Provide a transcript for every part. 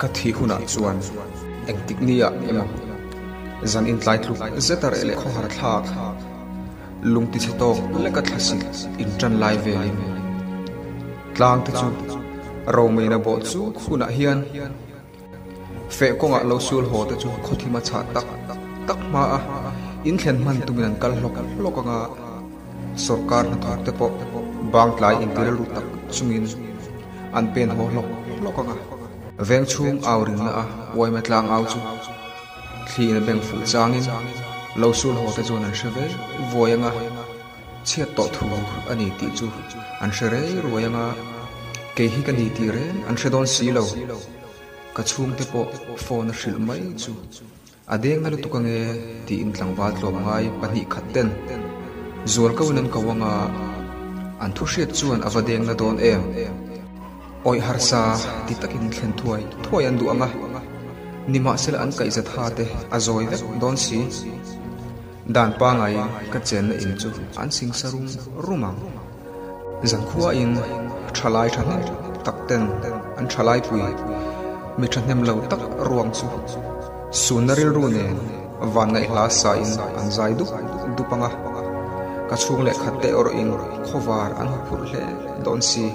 Ka thih hunah chuan engtik niah emaw zan intlai tluk zeta reh leh khawhar thlak lung tichhe tawk leka thlasik intan lai velin tlang te chu romeina bawh chu hunah hian Feh kawngah lo sul haw te chu khawthim a chhah tak tak hma a, in thlen hman tumin an kal hlawk hlawk anga sawrkar hnathawk te pawh bang tlai inti rilru tak chungin an pen haw hlawk hlawk anga. Veng chhung au ringna a uaima tlang au chu thliin a beng fuh changin lo sul haw te chuan an hre ve vuai anga chhiat tawh thu a ni tih chu an hre rei ruai anga kei hi ka ni tih reng an hre dawn si lo. Ka chhungte pawh phone a hrilh mai chu a deng na lutuk ange tiin tlangval tlawmngai 2 khat ten zual ko in an ko anga an thu hriat chuan a va deng na dawn em? Awih harsa ti takin thlen thuai thuai an duh anga nimahsela an kaihza tha te a zawi vek dawn si. Dan pangaiin ka chenna in chu an singsa rum rum ang. Zankhua in thalai thahnem tak ten an thalai pui mi thahnem lo tak ruang chu sunna rilru nen van ngaihhla sa in an zai dup dup anga ka chhung leh khat te erawh in khawvar an haw phurh hle dawn si.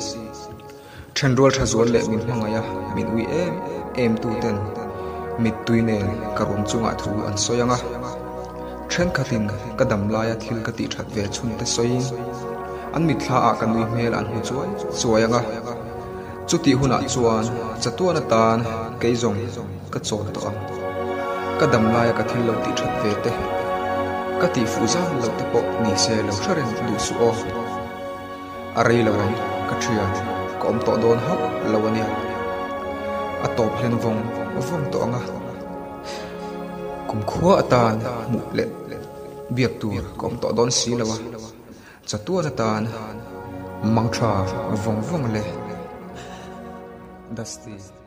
Thenrual tha zual leh min hmangaih a, min ui em em tu ten mittui nen ka ruang chungah thu an sawi ang a. Thenkhatin ka dam laia thil ka tih that ve chhun te sawiin an mitthla ah ka nui hmel an hmu chuai chuai ang a. Chutih hunah chuan chatuan atan kei zawng ka chawl tawh ang. Ka dam laia ka thil lo tih that ve te, ka tih fuh zan loh te pawh ni se lo hre reng duh suh aw. A rei lo ang, ka thian, ka awm tawh dawn hauh lo a nia. A tawp hlen vawng vawng tawh ang a. Kum khua atan hmuh leh biak tur ka awm tawh dawn si lo a. Chatuan atan mang tha vawng vawng le. Dusty.